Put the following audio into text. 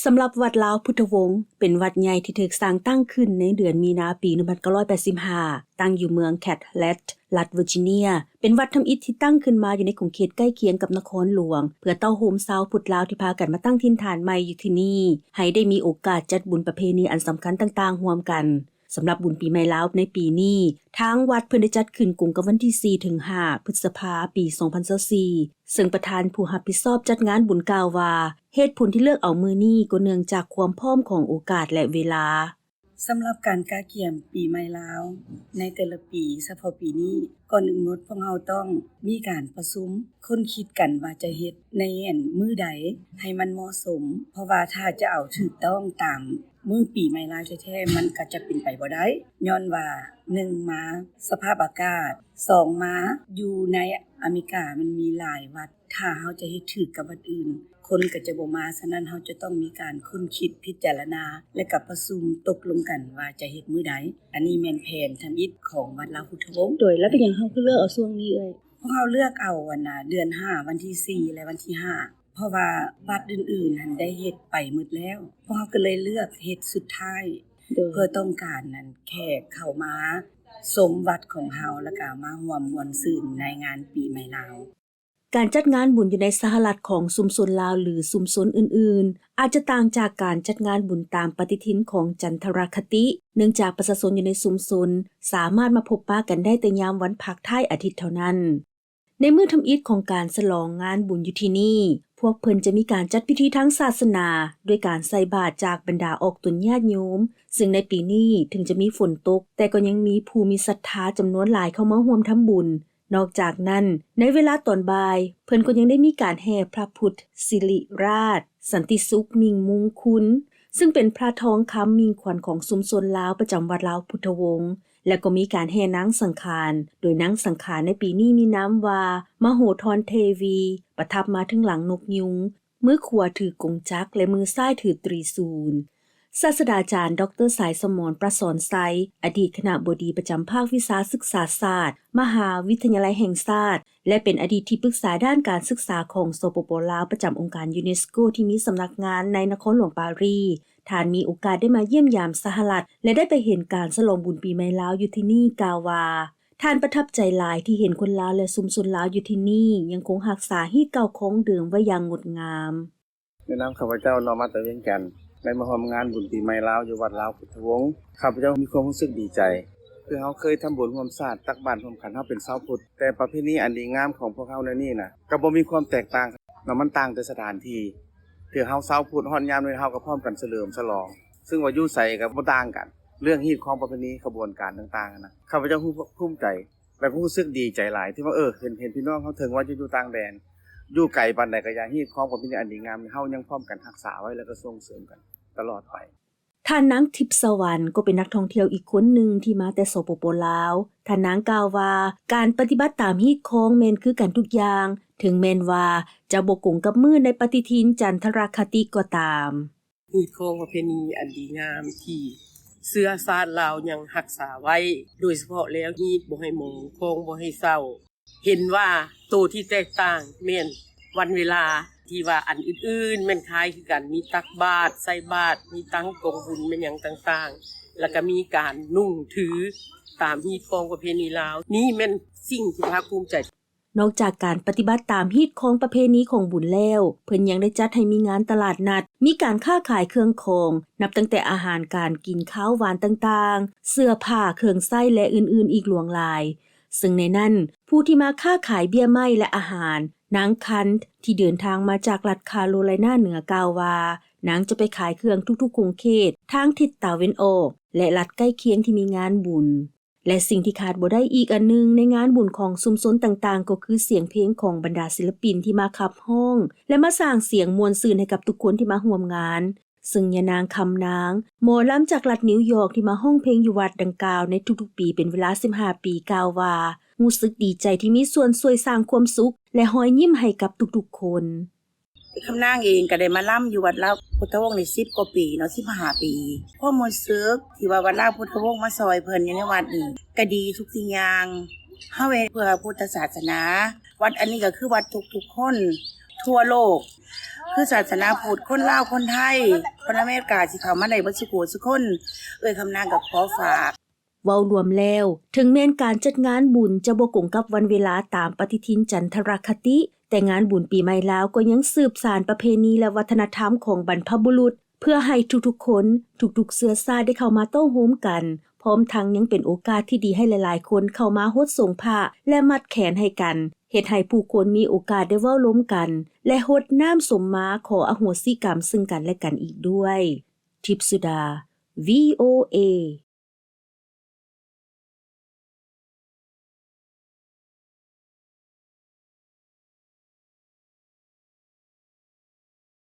ສຳລັບວັດລາວພຸດທະວົງ ເປັນວັດໃຫຍ່ທີ່ຖືກສ້າງຕັ້ງຂຶ້ນໃນເດືອນມີນາ ປີໜຶ່ງພັນເກົ້າຮ້ອຍແປດສິບຫ້າ ຕັ້ງຢູ່ເມືອງ Catlett ລັດ Virginia. ເປັນວັດທຳອິດທີ່ຕັ້ງຂຶ້ນມາຢູ່ໃນຂົງເຂດໃກ້ຄຽງກັບນະຄອນຫຼວງ ເພື່ອເຕົ້າໂຮມຊາວພຸດລາວທີ່ພາກັນມາຕັ້ງຖິ່ນຖານໃໝ່ຢູ່ທີ່ນີ້ ໃຫ້ໄດ້ມີໂອກາດຈັດບຸນປະເພນີອັນສຳຄັນຕ່າງໆຮ່ວມກັນ. ສຳລັບບຸນປີໃໝ່ລາວໃນປີນີ້, ທາງວັດເພິ່ນໄດ້ຈັດຂຶ້ນກົງກັບວັນທີສີ່ ເຖິງ ຫ້າ ພຶດສະພາ ປີສອງພັນຊາວສີ່ ເຊິ່ງປະທານຜູ້ຮັບຜິດຊອບຈັດງານບຸນກ່າວວ່າ ເຫດຜົນທີ່ເລືອກເອົາມື້ນີ້ກໍເນື່ອງຈາກຄວາມພ້ອມຂອງໂອກາດ ແລະ ເວລາ. ສຳລັບການກະກຽມປີໃໝ່ລາວໃນແຕ່ລະປີ, ສະເພາະປີນີ້, ກ່ອນອື່ນໝົດພວກເຮົາຕ້ອງມີການປະຊຸມຄົ້ນຄິດກັນວ່າຈະເຮັດໃນອັນມື້ໃດໃຫ້ມັນເໝາະສົມ, ເພາະວ່າຖ້າຈະເອົາຖືກຕ້ອງຕາມມື້ປີໃໝ່ລາວແທ້ໆ ມັນກໍຈະເປັນໄປບໍ່ໄດ້, ຍ້ອນວ່າ ໜຶ່ງມາ ສະພາບອາກາດ, ສອງມາ ຢູ່ໃນອາເມລິກາມັນມີຫຼາຍວັດ, ຖ້າເຮົາຈະເຮັດຖືກກັບວັດອື່ນ ຄົນກໍຈະບໍ່ມາ, ສະນັ້ນເຮົາຈະຕ້ອງມີການຄົ້ນຄິດພິຈາລະນາ ແລະ ກໍປະຊຸມຕົກລົງກັນວ່າຈະເຮັດມື້ໃດ. ອັນນີ້ແມ່ນແຜນທຳອິດຂອງວັດລາວພຸດທະວົງ. ໂດຍ ແລ້ວເປັນຫຍັງເຮົາຄືເລືອກເອົາຊ່ວງນີ້ເອື້ອຍ? ພວກເຮົາເລືອກເອົາ ອັນນ່າ ເດືອນຫ້າ ວັນທີສີ່ ແລະ ວັນທີຫ້າ ເພາະວ່າວັດອື່ນໆຫັ້ນໄດ້ເຮັດໄປໝົດແລ້ວ, ພວກເຮົາກໍເລີຍເລືອກເຮັດສຸດທ້າຍ ໂດຍ ເພື່ອຕ້ອງການນັ້ນ ແຂກເຂົ້າມາຊົມວັດຂອງເຮົາ ແລ້ວກໍມາຮ່ວມມ່ວນຊື່ນໃນງານປີໃໝ່ລາວ. ການຈັດງານບຸນຢູ່ໃນສະຫະລັດຂອງຊຸມຊົນລາວ ຫຼື ຊຸມຊົນອື່ນໆ ອາດຈະຕ່າງຈາກການຈັດງານບຸນຕາມປະຕິທິນຂອງຈັນທະລະຄະຕິ, ເນື່ອງຈາກປະຊາຊົນຢູ່ໃນຊຸມຊົນສາມາດມາພົບປະກັນໄດ້ແຕ່ຍາມວັນພັກທ້າຍອາທິດເທົ່ານັ້ນ. ໃນມື້ທຳອິດຂອງການສະຫຼອງງານບຸນຢູ່ທີ່ນີ້, ພວກເພິ່ນຈະມີການຈັດພິທີທາງສາສະໜາ ດ້ວຍການໃສ່ບາດຈາກບັນດາອອກຕົນຍາດໂຍມ, ເຊິ່ງໃນປີນີ້ເຖິງຈະມີຝົນຕົກ, ແຕ່ກໍຍັງມີຜູ້ມີສັດທາຈຳນວນຫຼາຍເຂົ້າມາຮ່ວມທຳບຸນ. ນອກຈາກນັ້ນ, ໃນເວລາຕອນບ່າຍ, ເພິ່ນກໍຍັງໄດ້ມີການແຫ່ພະພຸດສິລິລາດ ສັນຕິສຸກ ມິ່ງມຸງຄຸນ, ເຊິ່ງເປັນພະທອງຄຳມິ່ງຂວັນຂອງຊຸມຊົນລາວປະຈຳວັດລາວພຸດທະວົງ ແລະ ກໍມີການແຫ່ນາງສັງຂານ, ໂດຍນາງສັງຂານໃນປີນີ້ມີນາມວ່າ ມະໂຫທອນເທວີ, ປະທັບມາເທິງຫຼັງນົກຍຸງ, ມືຂວາຖືກົງຈັກ ແລະ ມືຊ້າຍຖືຕຣີສູນ. ສາດສະດາຈານ ດອກເຕີ ສາຍສະໝອນ ປະສອນໄຊ, ອະດີດຄະນະບໍດີປະຈຳພາກວິຊາສຶກສາສາດ ມະຫາວິທະຍາໄລແຫ່ງຊາດ ແລະ ເປັນອະດີດທີ່ປຶກສາດ້ານການສຶກສາຂອງ ສປປ ລາວ ປະຈຳອົງການຢູເນສໂກ ທີ່ມີສຳນັກງານໃນນະຄອນຫຼວງປາຣີ, ທ່ານມີໂອກາດໄດ້ມາຢ້ຽມຢາມສະຫະລັດ ແລະ ໄດ້ໄປເຫັນການສະຫຼອງບຸນປີໃໝ່ລາວຢູ່ທີ່ນີ້ ກ່າວວ່າ ທ່ານປະທັບໃຈຫຼາຍທີ່ເຫັນຄົນລາວ ແລະ ຊຸມຊົນລາວຢູ່ທີ່ນີ້ຍັງຄົງຮັກສາຮີດເກົ່າຄອງເດີມໄວ້ຢ່າງງົດງາມ. ໃນນາມຂ້າພະເຈົ້າ ນ້ອມມາແຕ່ວຽງຈັນ ໄດ້ມາຮ່ວມງານບຸນປີໃໝ່ລາວຢູ່ວັດລາວພຸດທະວົງ. ຂ້າພະເຈົ້າມີຄວາມຮູ້ສຶກດີໃຈ ຄືເຮົາເຄີຍທຳບຸນຮ່ວມຊາດ ຕັກບາດຮ່ວມຂັນ ເຮົາເປັນຊາວພຸດ, ແຕ່ປະເພນີອັນດີງາມຂອງພວກເຮົາໃນນີ້ນະ ກໍບໍ່ມີຄວາມແຕກຕ່າງເນາະ, ມັນຕ່າງແຕ່ສະຖານທີ່. ຄືເຮົາຊາວພຸດ ຮອດຍາມນີ້ເຮົາກໍພ້ອມກັນສະເຫຼີມສະຫຼອງ, ເຊິ່ງວ່າຢູ່ໃສກໍບໍ່ຕ່າງກັນ. ເລື່ອງຮີດຄອງປະເພນີ ຂະບວນການຕ່າງໆນະ ຂ້າພະເຈົ້າຮູ້ ພູມໃຈ ແລ້ວກໍຮູ້ສຶກດີໃຈຫຼາຍທີ່ວ່າ ເອີ ເຫັນ ເຫັນພີ່ນ້ອງເຮົາເຖິງວ່າຈະຢູ່ຕ່າງແດນ ຢູ່ໄກປານໃດກໍຢ່າ, ຮີດຄອງປະເພນີອັນດີງາມນີ້ ເຮົາຍັງພ້ອມກັນຮັກສາໄວ້ ແລ້ວກໍສົ່ງເສີມກັນຕະຫຼອດໄປ. ທ່ານນາງ ທິບສະຫວັນ ກໍເປັນນັກທ່ອງທ່ຽວອີກຄົນໜຶ່ງທີ່ມາແຕ່ ສປປ ລາວ. ທ່ານນາງກ່າວວ່າ ການປະຕິບັດຕາມຮີດຄອງແມ່ນຄືກັນທຸກຢ່າງ, ເຖິງແມ່ນວ່າຈະບໍ່ກົງກັບມື້ໃນປະຕິທິນຈັນທະລະຄະຕິກໍຕາມ. ຮີດຄອງປະເພນີອັນດີງາມທີ່ເຊື້ອຊາດລາວຍັງຮັກສາໄວ້, ໂດຍສະເພາະແລ້ວຮີດບໍ່ໃຫ້ໂມງ, ຄອງບໍ່ໃຫ້ເສົ້າ. ເຫັນວ່າໂຕທີ່ແຕກຕ່າງແມ່ນວັນເວລາ ທີ່ວ່າອັນອື່ນໆແມ່ນຄ້າຍຄືກັນ, ມີຕັກບາດ, ໃສ່ບາດ, ມີຕັ້ງກອງບຸນແມ່ນຫຍັງຕ່າງໆ, ແລ້ວກະມີການນຸ່ງຖືຕາມຮີດຄອງປະເພນີລາວ. ນີ້ແມ່ນສິ່ງທີ່ພາກພູມໃຈ. ນອກຈາກການປະຕິບັດຕາມຮີດຄອງປະເພນີຂອງບຸນແລ້ວ, ເພິ່ນຍັງໄດ້ຈັດໃຫ້ມີງານຕະຫຼາດນັດ, ມີການຄ້າຂາຍເຄື່ອງຂອງ, ນັບຕັ້ງແຕ່ອາຫານການກິນຄາວຫວານຕ່າງໆ, ເສື້ອຜ້າ, ເຄື່ອງໃຊ້ ແລະ ອື່ນໆອີກຫຼວງຫຼາຍ. ເຊິ່ງໃນນັ້ນ, ຜູ້ທີ່ມາຄ້າຂາຍເບ້ຍໄມ້ ແລະ ອາຫານ, ນາງ ຄັນ ທີ່ເດີນທາງມາຈາກລັດຄາໂຣໄລນາເໜືອ ກ່າວວ່າ ນາງຈະໄປຂາຍເຄື່ອງທຸກໆຂົງເຂດທາງທິດຕາເວັນອອກ ແລະ ລັດໃກ້ຄຽງທີ່ມີງານບຸນ. ແລະ ສິ່ງທີ່ຂາດບໍ່ໄດ້ອີກອັນໜຶ່ງໃນງານບຸນຂອງຊຸມຊົນຕ່າງໆ ກໍຄືສຽງເພງຂອງບັນດາສິລະປິນທີ່ມາຂັບຮ້ອງ ແລະ ມາສ້າງສຽງມ່ວນຊື່ນໃຫ້ກັບທຸກຄົນທີ່ມາຮ່ວມງານ, ເຊິ່ງຍານາງ ຄຳນາງ ໝໍລຳຈາກລັດນິວຢອກທີ່ມາຮ້ອງເພງຢູ່ວັດດັ່ງກ່າວໃນທຸກໆປີເປັນເວລາສິບຫ້າປີ ກ່າວວ່າ ຮູ້ສຶກດີໃຈທີ່ມີສ່ວນຊ່ວຍສ້າງຄວາມສຸກ ແລະ ຮອຍຍິ້ມໃຫ້ກັບທຸກໆຄົນ. ຄຳນາງເອງກໍໄດ້ມາລຳຢູ່ວັດລາວພຸດທະວົງໄດ້ສິບກວ່າປີເນາະ, ສິບຫ້າປີ. ຄວາມຮູ້ສຶກທີ່ວ່າວັດລາວພຸດທະວົງມາຊ່ອຍເພິ່ນຢູ່ໃນວັດນີ້ ກໍດີທຸກສິ່ງຢ່າງ. ເຮົາເຮັດເພື່ອພຸດທະສາສະໜາ. ວັດອັນນີ້ກໍຄືວັດທຸກໆຄົນ. ທົ່ວໂລກ ຄືສາສະໜາພຸດ ຄົນລາວ ຄົນໄທ ຄົນອາເມລິກາ ຊິເຂົ້າມາໄດ້ເບິດສູ່ຜູ້ສູ່ຄົນ. ເອື້ອຍຄຳນາງກໍຂໍຝາກ. ເວົ້າລວມແລ້ວ, ເຖິງແມ່ນການຈັດງານບຸນຈະບໍ່ກົງກັບວັນເວລາຕາມປະຕິທິນຈັນທະລະຄະຕິ, ແຕ່ງານບຸນປີໃໝ່ລາວກໍຍັງສືບສານປະເພນີ ແລະ ວັດທະນະທຳຂອງບັນພະບຸລຸດ ເພື່ອໃຫ້ທຸກໆຄົນ, ທຸກໆເຊື້ອຊາດໄດ້ເຂົ້າມາເຕົ້າໂຮມກັນ, ພ້ອມທັງຍັງເປັນໂອກາດທີ່ດີໃຫ້ຫຼາຍໆຄົນເຂົ້າມາຫົດສົງພະ ແລະ ມັດແຂນໃຫ້ກັນ, ເຮັດໃຫ້ຜູ້ຄົນມີໂອກາດໄດ້ເວົ້າລົມກັນ ແລະ ຫົດນ້ຳສົມມາຂໍອະໂຫສິກຳເຊິ່ງກັນແລະກັນອີກດ້ວຍ. ທິບສຸດາ ວີໂອເອ.